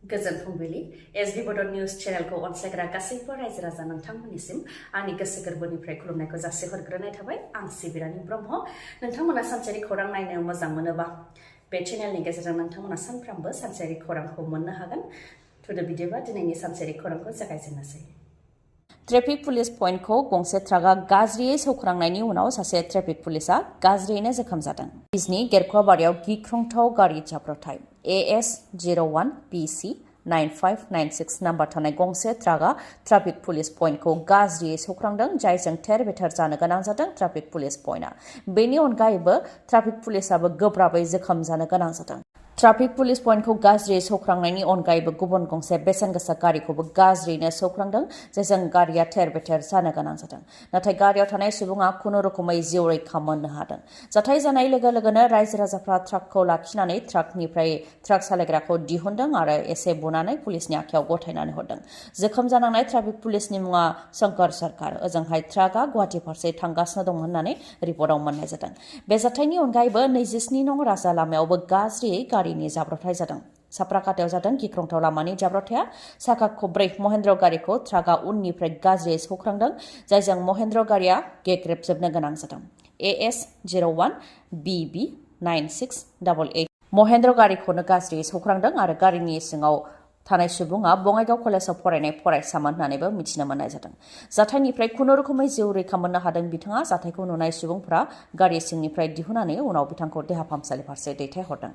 गोजोन फुंबिलि एसबी बड निउज चेनेलखौ अनसायग्रा गासैबो रायजो राजा नोंथांमोननिसिम आंनि गोसो गोरबोनिफ्राय खुलुमनायखौ जासिहरग्रोनाय थाबाय आं सिबि रानी ब्रह्म नोंथांमोना सानसेयारि खौरां नायनो मोजां मोनोबा बे चेनेलनि गेजेरजों नोंथांमोना सानफ्रामबो सानसेयारि खौरांखौ मोननो हागोन थुदो बिदिबा दिनैनि सानसेयारि खौरांखौ जागायजेननोसै ट्रेफिक पुलिस पइन्टखौ गंसे ट्राकआ गाज्रियै सौख्रांनायनि उनाव सासे ट्रेफिक पुलिसआ गाज्रियैनो जोखोम जादों। बिजनि गेरखुवाबारियाव गिख्रंथाव गारि जाब्रबथाय AS01 PC 9596 नाम्बार थानाय गंसे ट्राकआ ट्राफिक पुलिस पइन्टखौ गाज्रियै सौख्रांदों जायजों थेर बेथेर जानो गोनां जादों ट्राफिक पुलिस पइन्टआ। बेनि अनगायैबो ट्राफिक पुलिसआबो गोब्राबै जोखोम जानो गोनां जादों। ट्राफिक पुलिस पइन्टखौ गाज्रियै सौख्रांनायनि अनगायैबो गुबुन गंसे बेसेन गोसा गारिखौबो गाज्रियैनो सौख्रांदों जायजों गारिया थेर बेथेर जानो गोनां जादों। नाथाय गारियाव थानाय सुबुङा खुनुरुखुमै जिउ रैखा मोननो हादों। जाथाय जानाय लोगो लोगोनो रायजो राजाफ्रा ट्राकखौ लाखिनानै ट्राकनिफ्राय ट्राक सालायग्राखौ दिहुनदों आरो एसे बुनानै पुलिसनि आखायाव गथायनानै हरदों। जोखोम जानांनाय ट्राफिक पुलिसनि मुङा शंकर सरकार। ओजोंहाय ट्राकआ गुवाहाटी फारसे थांगासिनो दं होननानै रिपर्टआव मोननाय जादों। बे जाथायनि अनगायैबो 27 नं राजा लामायावबो गाज्रियै गारिनि जाब्रबथाय जादों। साप्राकाटायाव जादों गिख्रंथाव लामानि जाब्रबथाया साखा खब्रै महेन्द्र गारिखौ ट्राकआ उननिफ्राय गाज्रियै सौख्रांदों जायजों महेन्द्र गारिया गेग्रेबजोबनो गोनां जादों। AS01 BB 9688 महेन्द्र गारिखौनो गाज्रियै सौख्रांदों आरो गारिनि सिङाव थानाय सुबुङा बङाइगाव कलेजाव फरायनाय फरायसामोन होननानैबो मिथिनो मोननाय जादों। जाथायनिफ्राय खुनुरुखुमै जिउ रैखा मोननो हादों बिथाङा। जाथायखौ नुनाय सुबुंफोरा गारि सिंनिफ्राय दिहुननानै उनाव बिथांखौ देहा फाहामसालि फारसे दैथायहरदों।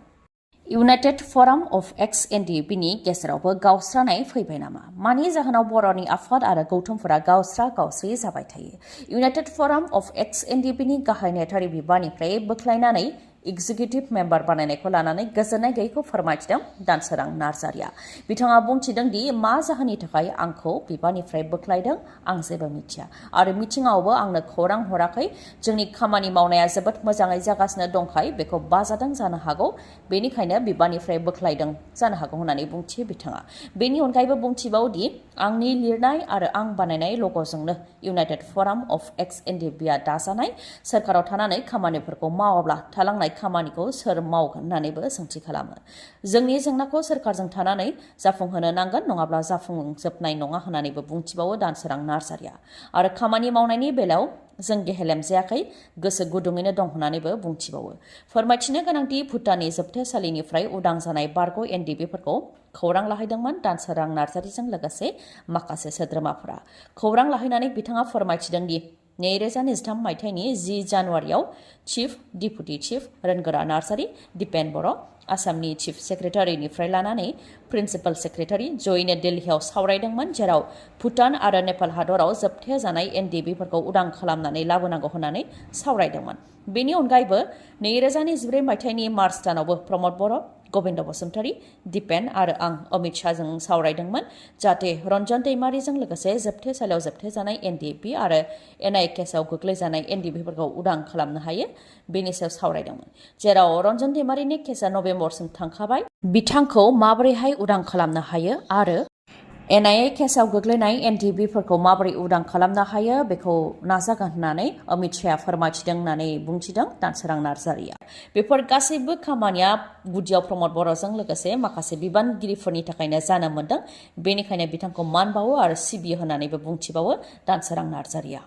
इउनाइटेड फराम अफ एक्स-एनडिपिनि गेजेरावबो गावस्रानाय फैबाय नामा? मानि जाहोनाव बर'नि आफाद आरो गौथुमफोरा गावस्रा गावस्रि जाबाय थायो? इउनाइटेड फराम अफ एक्स-एनडिपिनि गाहाय नेहाथारि बिबाननिफ्राय बोख्लायनानै एग्जिकिउटिभ मेम्बार बानायनायखौ लानानै गोजोननाय गैयैखौ फोरमायथिदों दानसोरां नार्जारिया। बिथाङा बुंथिदों दि मा जाहोननि थाखाय आंखौ बिबाननिफ्राय बोख्लायदों आं जेबो मिथिया आरो मिथिङावबो आंनो खौरां हराखै। जोंनि खामानि मावनाया जोबोद मोजाङै जागासिनो दंखाय बेखौ बाजादों जानो हागौ बेनिखायनो बिबाननिफ्राय बोख्लायदों जानो हागौ होननानै बुंथियो बिथाङा। बेनि अनगायैबो बुंथिबावदि आंनि लिरनाय आरो आं बानायनाय लग'जोंनो इउनाइटेड फराम अफ एक्स-एनडिपिआ दाजानाय। सोरखाराव थानानै खामानिफोरखौ मावाब्ला थालांनाय खामानिखौ सोर मावगोन होननानैबो सोंथि खालामो। जोंनि जेंनाखौ सोरखारजों थानानै जाफुंहोनो नांगोन नङाब्ला जाफुंजोबनाय नङा होननानैबो बुंथिबावो दानसोरां नार्जारिया। आरो खामानि मावनायनि बेलायाव जों गेहेलेम जायाखै गोसो गुदुङैनो दं होननानैबो बुंथिबावो। फोरमायथिनो गोनांदि भुटाननि जोबथेसालिनिफ्राय उदां जानाय बारग' एनडिपिफोरखौ खौरां लाहैदोंमोन दानसोरां नार्जारिजों लोगोसे माखासे सोद्रोमाफोरा। खौरां लाहैनानै बिथाङा फोरमायथिदों दि 2023 मायथाइनि 10 जानुवारियाव चिफ डिपुटि चिफ रोनगोरा नार्जारि, दिपेन बर', आसामनि चिफ सेक्रेटारिनिफ्राय लानानै प्रिन्सिपाल सेक्रेटारि जयैनो दिल्लीआव सावरायदोंमोन जेराव भुटान आरो नेपाल हादराव जोबथेजानाय एनडिपिफोरखौ उदां खालामनानै लाबोनांगौ होननानै सावरायदोंमोन। बेनि अनगायैबो 2024 मायथाइनि मार्च दानावबो प्रमद बर', गबिन्द बसुमतारी, दिपेन आरो आं अमित शाहजों सावरायदोंमोन जाहाथे रन्जन दैमारिजों लोगोसे जोबथेसालियाव जोबथेजानाय एनडिपि आरो एनआइ केसआव गोग्लैजानाय एनडिपिफोरखौ उदां खालामनो हायो बेनि सायाव सावरायदोंमोन। जेराव रन्जन दैमारिनि केसआ नभेम्बरसिम थांखाबाय बिथांखौ माबोरैहाय उदां खालामनो हायो आरो एनआइए केसआव गोग्लैनाय एनडिपिफोरखौ माबोरै उदां खालामनो हायो बेखौ नाजागोन होननानै अमित शाहआ फोरमायथिदों होननानै बुंथिदों दानसोरां नार्जारिया। बेफोर गासैबो खामानिया गुदियाव प्रमद बर'जों लोगोसे माखासे बिबानगिरिफोरनि थाखायनो जानो मोन्दों बेनिखायनो बिथांखौ मान बावो आरो सिबियो होननानैबो बुंथिबावो दानसोरां नार्जारिया।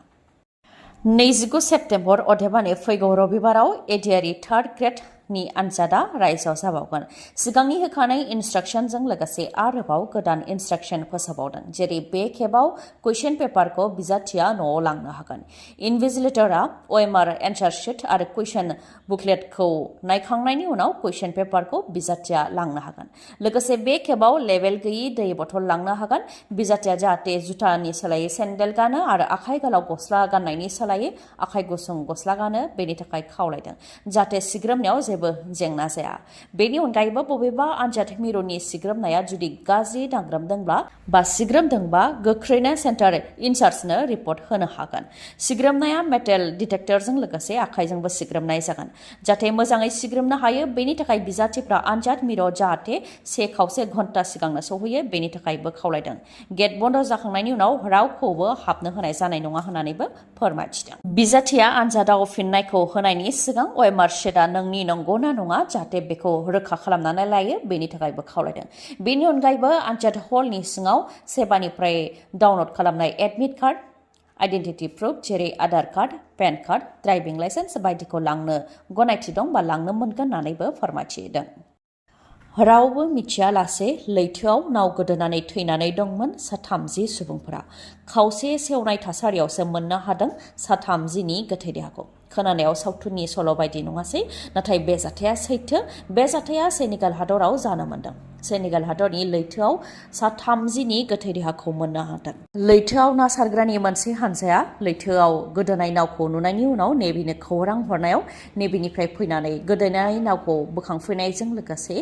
29 सेप्तेम्बर अदेबानि फैगौ रबिबाराव ADRE थार्ड ग्रेडनि आनजादा रायजोआव जाबावगोन। सिगांनि होखानाय इन्सट्राक्शनजों लोगोसे आरोबाव गोदान इन्सट्राक्शन फोसावबावदों जेरै बे खेबाव कुइसन पेपारखौ बिजाथिया न'आव लांनो हागोन। इनभिजिलेटरआ OMR एन्सार शीट आरो कुइसन बुकलेटखौ नायखांनायनि उनाव कुइसन पेपारखौ बिजाथिया लांनो हागोन। लोगोसे बे खेबाव लेबेल गैयै दै बथल लांनो हागोन। बिजाथिया जाहाथे जुथानि सोलायै सेन्देल गानो आरो आखाइ गोलाव गस्ला गाननायनि सोलायै आखाइ गुसुं गस्ला गानो बेनि थाखाय खावलायदों जाहाथे सिग्रोमनायाव जेबो जेंना जाया। बेनि अनगायैबो बबेबा आनजाद मिरुनि सिग्रोमनाया जुदि गाज्रि दांग्रोमदोंब्ला बा सिग्रोमदोंबा गोख्रैनो सेन्टार इनचार्जनो रिपर्ट होनो हागोन। सिग्रोमनाया मेटेल डिटेक्टरजों लोगोसे आखाइजोंबो सिग्रोमनाय जागोन। जाहाथे मोजाङै सिग्रोमनो हायो बेनि थाखाय बिजाथिफ्रा आनजाद मिरुआव जाहाथे 1.25 घन्टा सिगांनो सौहैयो बेनि थाखायबो खावलायदों। गेट बन्द जाखांनायनि उनाव रावखौबो हाबनो होनाय जानाय नङा होननानैबो फोरमायथिदों। बिजाथिया आनजादाव फिननायखौ होनायनि सिगां OMR शीटआ नोंनि नंगौ नंगौना नङा जाहाथे बेखौ रोखा खालामनानै लायो बेनि थाखायबो खावलायदों। बेनि अनगायैबो आनजाद हलनि सिङाव सेबानिफ्राय डाउनलड खालामनाय एडमिट कार्ड, आइडेन्टिटि प्रुफ जेरै Aadhaar card, pan card, driving licence बायदिखौ लांनो गनायथि दं बा लांनो मोनगोन होननानैबो फोरमायथिदों। रावबो मिथियालासे लैथोआव नाव गोदोनानै थैनानै दंमोन 30 सुबुंफोरा। खावसे सेवनाय थासारियावसो मोननो हादों 30नि गोथै देहाखौ। खोनानायाव सावथुननि सल' बायदि नङासै, नाथाय बे जाथाया सैथो। बे जाथाया सेनेगाल हादराव जानो मोनदों। सेनेगाल हादरनि लैथोआव 30नि गोथै देहाखौ मोननो हादों। लैथोआव ना सारग्रानि मोनसे हानजाया लैथोआव गोदोनाय नावखौ नुनायनि उनाव नेभिनो खौरां हरनायाव नेभिनिफ्राय फैनानै गोदोनाय नावखौ बोखांफैनायजों लोगोसे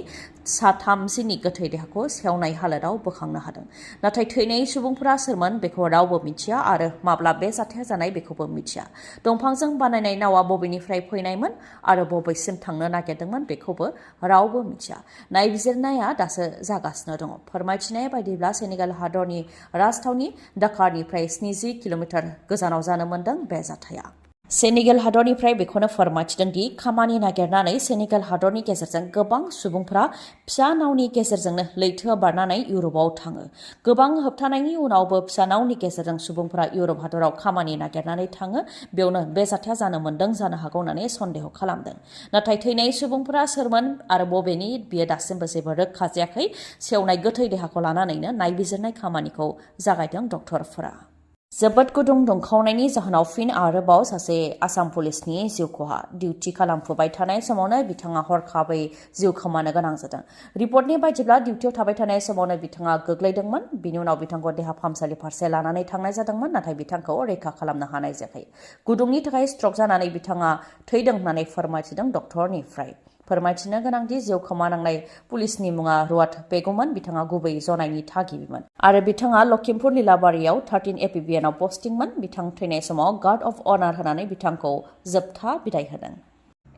30नि गोथै देहाखौ सेवनाय हालोदाव बोखांनो हादों। नाथाय थैनाय सुबुंफोरा सोरमोन बेखौ रावबो मिथिया आरो माब्ला बे जाथाया जानाय बेखौबो मिथिया। दंफांजों बानायनाय नावा बबेनिफ्राय फैनायमोन आरो बबेसिम थांनो नागिरदोंमोन बेखौबो रावबो मिथिया। नायबिजिरनाया दासो जागासिनो दङ। फोरमायथिनाय बायदिब्ला सेनेगाल हादरनि राजथावनि डाकारनिफ्राय 70 किल'मिटार गोजानाव जानो मोनदों बे जाथाया। सेनेगाल हादरनिफ्राय बेखौनो फोरमायथिदों दि खामानि नागिरनानै सेनेगाल हादरनि गेजेरजों गोबां सुबुंफोरा फिसा नावनि गेजेरजोंनो लैथो बारनानै इउरपआव थाङो। गोबां होबथानायनि उनावबो फिसा नावनि गेजेरजों सुबुंफोरा इउरप हादराव खामानि नागिरनानै थाङो। बेयावनो बे जाथाया जानो मोनदों जानो हागौ होननानै सन्देह खालामदों। नाथाय थैनाय सुबुंफोरा सोरमोन आरो बबेनि बियो दासिमबो जेबो रोखा जायाखै। सेवनाय गोथै देहाखौ लानानैनो नायबिजिरनाय खामानिखौ जागायदों डक्टरफोरा। जोबोद गुदुं दुंखावनायनि जाहोनाव फिन आरोबाव सासे आसाम पुलिसनि जिउ खहा। डिउटि खालामफुबाय थानाय समावनो बिथाङा हरखाबै जिउ खोमानो गोनां जादों। रिपर्टनि बायदिब्ला डिउटियाव थाबाय थानाय समावनो बिथाङा गोग्लैदोंमोन। बिनि उनाव बिथांखौ देहा फाहामसालि फारसे लानानै थांनाय जादोंमोन, नाथाय बिथांखौ रैखा खालामनो हानाय जायाखै। गुदुंनि थाखाय स्ट्रक जानानै बिथाङा थैदों होननानै फोरमायथिदों डक्टरनिफ्राय। फोरमायथिनो गोनांदि जिउ खोमानांनाय पुलिसनि मुङा रुवात बेगममोन। बिथाङा गुबै जनायनि थागिबिमोन आरो बिथाङा लखिमपुर लीलाबारियाव 13 APBNआव पस्टिंमोन। बिथां थैनाय समाव गार्ड अफ अनार होनानै बिथांखौ जोबथा बिदाय होदों।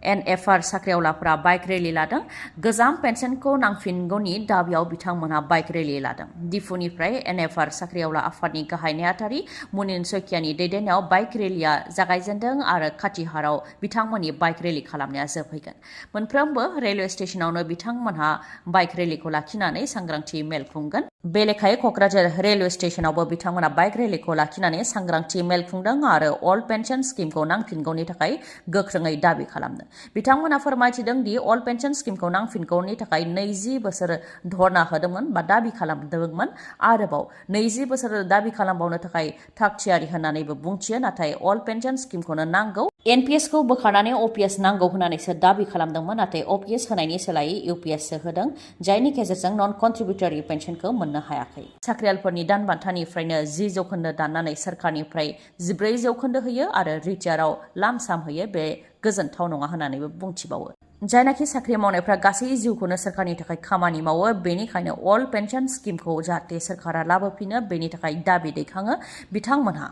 NFR साख्रिआवलाफोरा बाइक रेलि लादों। गोजाम पेन्सनखौ नांफिनगौनि दाबियाव बिथांमोनहा बाइक रेलि लादों। दिफुनिफ्राय NFR साख्रिआवला आफादनि गाहाय नेहाथारि मुनिन सैकियानि दैदेननायाव बाइक रेलिया जागायजेन्दों आरो काटिहाराव बिथांमोननि बाइक रेलि खालामनाया जोबहैगोन। मोनफ्रोमबो रेलवे स्टेशनावनो बिथांमोनहा बाइक रेलिखौ लाखिनानै सांग्रांथि मेल खुंगोन। बे लेखायै क'क्राझार रेलवे स्टेशनावबो बिथांमोना बाइक रेलिखौ लाखिनानै सांग्रांथि मेल खुंदों आरो अल्ड पेन्सन स्किमखौ नांफिनगौनि थाखाय गोख्रोङै दाबि खालामदों। बिथांमोना फोरमायथिदों दि अल्ड पेन्सन स्किमखौ नांफिनगौनि थाखाय 20 बोसोर धरना होदोंमोन बा दाबि खालामदोंमोन। आरोबाव 20 बोसोर दाबि खालामबावनो थाखाय थागथियारि होननानैबो बुंथियो। नाथाय अल्ड पेन्सन स्किमखौनो नांगौ। NPS खौ बोखारनानै OPS नांगौ होननानैसो दाबि खालामदोंमोन। नाथाय OPS होनायनि सोलायै UPS सो होदों, जायनि गेजेरजों नन कन्ट्रिबिउटरि पेन्सनखौ मोननो हायाखै। साख्रियालफोरनि दानबान्थानिफ्रायनो 10 जौखोन्दो दाननानै सोरखारनिफ्राय 14 जौखोन्दो होयो आरो रिटायाराव लामसाम होयो। बे गोजोनथाव नङा होननानैबो बुंथिबावो। जायनाखि साख्रि मावनायफ्रा गासै जिउखौनो सोरखारनि थाखाय खामानि मावो, बेनिखायनो अल्ड पेन्सन स्किमखौ जाहाथे सोरखारा लाबोफिनो बेनि थाखाय दाबि दैखाङो बिथांमोनहा।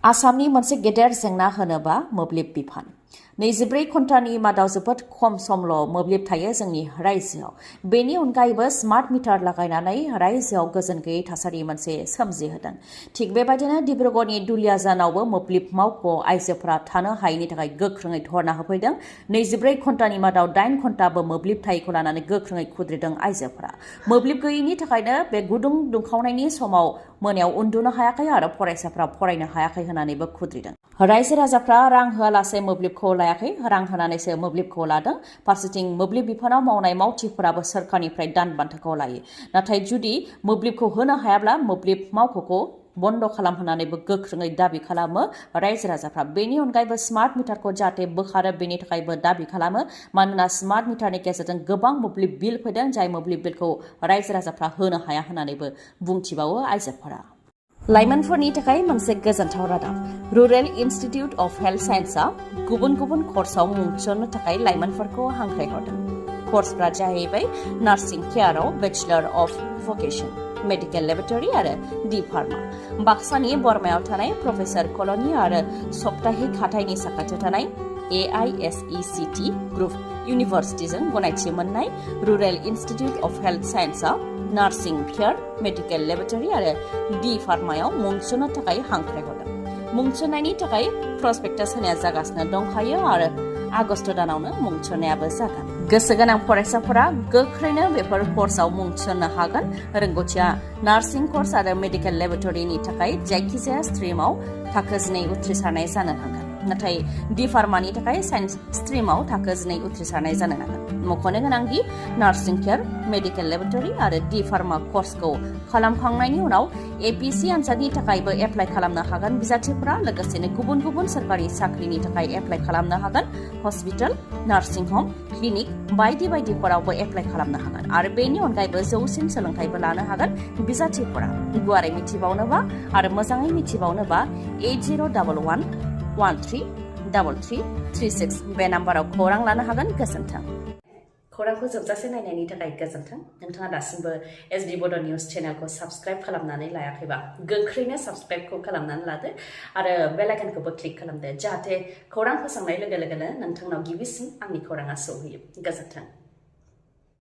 आसामनि मोनसे गेदेर जेंना होनोबा मोब्लिब बिफान। 24 घन्टानि मादाव जोबोद खम समल' मोब्लिब थायो जोंनि रायजोआव। बेनि अनगायैबो स्मार्ट मिटार लागायनानै रायजोआव गोजोन गैयै थासारि मोनसे सोमजिहोदों। थिग बेबायदिनो डिब्रुगड़नि दुलियाजानावबो मोब्लिब मावख' आइजोफोरा थानो हायैनि थाखाय गोख्रोङै धरना होफैदों। 24 घन्टानि मादाव 8 घन्टाबो मोब्लिब थायैखौ लानानै गोख्रोङै खुद्रिदों आइजोफोरा। मोब्लिब गैयैनि थाखायनो बे गुदुं दुंखावनायनि समाव मोनायाव उन्दुनो हायाखै आरो फरायसाफ्रा फरायनो हायाखै होननानैबो खुद्रिदों। रायजो राजाफ्रा रां होआलासे मोब्लिबखौ लायाखै, रां होनानैसो मोब्लिबखौ लादों। फारसेथिं मोब्लिब बिफानाव मावनाय मावथिफोराबो सोरखारनिफ्राय दान बान्थाखौ लायो। नाथाय जुदि मोब्लिबखौ होनो हायाब्ला मोब्लिब मावख'खौ बन्द खालामहोनानैबो गोख्रोङै दाबि खालामो रायजो राजाफ्रा। बेनि अनगायैबो स्मार्ट मिटारखौ जाहाथे बोखारो बेनि थाखायबो दाबि खालामो। मानोना स्मार्ट मिटारनि गेजेरजों गोबां मोब्लिब बिल फैदों, जाय मोब्लिब बिलखौ रायजो राजाफ्रा होनो हाया होननानैबो बुंथिबावो आइजोफोरा। लाइमोनफोरनि थाखाय मोनसे गोजोनथाव रादाब। रुरेल इनस्टिट्युट अफ हेल्थ साइन्सआ गुबुन गुबुन कर्सआव मुं थिसननो थाखाय लाइमोनफोरखौ हांख्रायहरदों। कर्सफ्रा जाहैबाय नार्सिं केयाराव bachelor of vocation, medical laboratory आरो डि फार्मा। बाक्सानि बरमायाव थानाय प्रफेसार कलनि आरो सप्ताहिक हाथाइनि साखाथियाव थानाय AISECT ग्रुप इउनिभार्सिटिजों गनायथि मोननाय रुरेल इनस्टिट्युट अफ हेल्थ साइन्सआ नार्सिं केयार, मेडिकेल लेबरेटरि आरो डि फार्मायाव मुं थिसननो थाखाय हांख्रायहरदों। मुं थिसननायनि थाखाय प्रसपेक्टास होनाया जागासिनो दंखायो आरो आगस्ट दानावनो मुं थिसननायाबो जागोन गोसो गोनां फरायसाफोरा गोख्रैनो बेफोर कर्सआव मुं थिसननो हागोन रोंग'थिया नार्सिं कर्स आरो मेडिकेल लेबरेटरिनि थाखाय जायखिजाया स्ट्रिमाव थाखो 2 उथ्रिसारनाय जानो नांगोन नाथाय डि फार्मानि थाखाय साइन्स स्ट्रिमाव थाखो 2 उथ्रिसारनाय जानो नांगोन मख'नो गोनांदि नार्सिं केयार मेडिकेल लेबरेटरि आरो डि फार्मा कर्सखौ खालामखांनायनि उनाव एपिएससि आनजादनि थाखायबो एप्लाइ खालामनो हागोन बिजाथिफोरा लोगोसेनो गुबुन गुबुन सोरखारि साख्रिनि थाखाय एप्लाइ खालामनो हागोन हस्पिटाल नार्सिं हम क्लिनिक बायदि बायदिफोरावबो एप्लाइ खालामनो हागोन आरो बेनि अनगायैबो जौसिन सोलोंथाइबो लानो हागोन बिजाथिफोरा गुवारै मिथिबावनोबा आरो मोजाङै मिथिबावनोबा 8011133336 बे नाम्बाराव खौरां लानो हागोन गोजोन्थों खौरांखौ जोबजासे नायनायनि थाखाय गोजोन्थों नोंथाङा दासिमबो एसडि बड' निउस चेनेलखौ साबस्क्राइब खालामनानै लायाखैबा गोख्रैनो साबस्क्राइबखौ खालामनानै लादो आरो बेल आइकनखौबो क्लिक खालामदो जाहाथे खौरां फोसावनाय लोगो लोगोनो नोंथांनाव गिबिसिन आंनि खौराङा सौहैयो गोजोन्थों